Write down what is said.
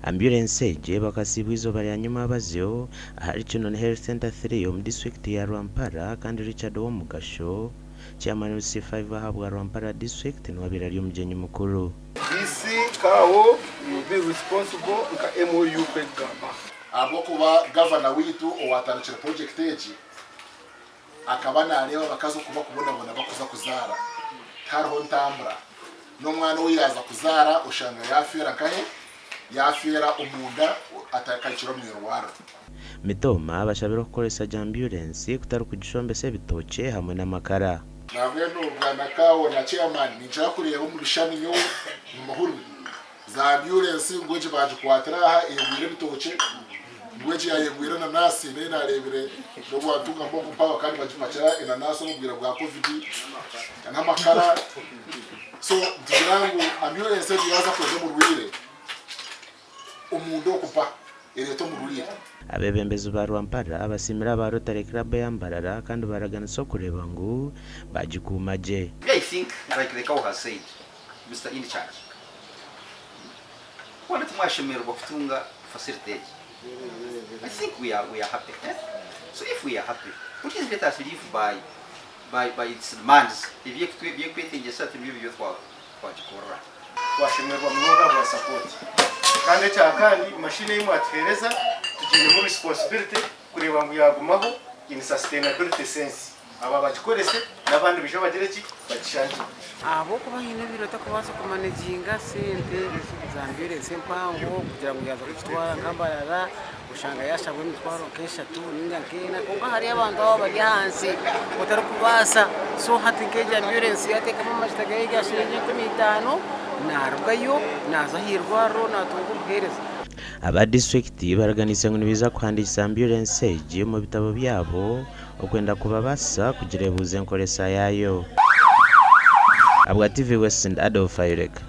Ambyurensi egi ebakasiibwe eizooba rya nyomwabazyo ahari Kinoni Health Centre 3 omu disiturikiti ya Rwampara kandi Richard Owomugasho, Chairman LC5 ahabwa Rwampara disiturikiti niwe abaire ari omugyenyi mukuru. DC, Kawo, you be responsible nka MOU kwegamba. Ahabw'okuba gavana waitu owaatandikire purojekiti egi akaba naareeba abakazi oku bakubonabona bakuza kuzaara, tihariho ntambura. N'omwana ou yaaza kuzaara oshanga yaafeera nkahe? Yaafeera omunda atakahikire omu irwariro. Mitooma abashabire okukoresa gye ambyurensi kutari kugishombesa ebitookye hamwe n'amakara. Nambwenu Bwana Kawo na Chairman ninkira kureeba omu bishushani nyowe omu mahurire za ambyurensi ngu egi bagikwatire aha eyegwire ebitookye ngu egi yayegwire enanasi nayo nareebire n'obu Ntungamo ogu kandi bagipakira enanasi omu bwire bwa covid n'amakara so nitugira ngu ambyurensi egi yaaza kweza omurwaire omunda okupa ereeta omurwaire. Abeebembezi ba Rwampara basiimire aba Rotary Club eya Mbarara kandi baraganisa okureeba ngu baagikuuma gye. Me I think like the cow has said Mister in charge hoona timwashemererwa kutunga facility egi I think we are we are happy eh so if we are happy please let us live by by by its demands ebyekwetengyesa ti nibyo twagikorera. Twashemererwa munonga ahabwa support kandi ekyakandi machine ei mwatuhereza tugiinemu responsibility kureeba ngu yagumaho in sustainability sense aba bagikorese nabandi baije bagire ki bagishangye. Ahabw'okuba haine obwire otarikubaasa kumaneginga sente za ambyurensi empango kugira ngu yaaza kukitwara nka Mbarara oshanga yaashabwa emitwaro nk'eshatu ninga nk'ena kwonka hariyo abantu abo abari ahansi otarikubaasa so hati nk'egi ambyurensi yaateekamu amajuta gaayo ga shiringi 5000 naarugayo naaza aha irwariro naatunga obuheereza. Aba disiturikiti baraganiise ngu nibaija kuhandiikisa ambyurensi egi omu bitabo byabo okwenda kubabaasisa kugireebuuza enkoresa yaayo. Ahabwa TV West, ndi Adolf Ayireka.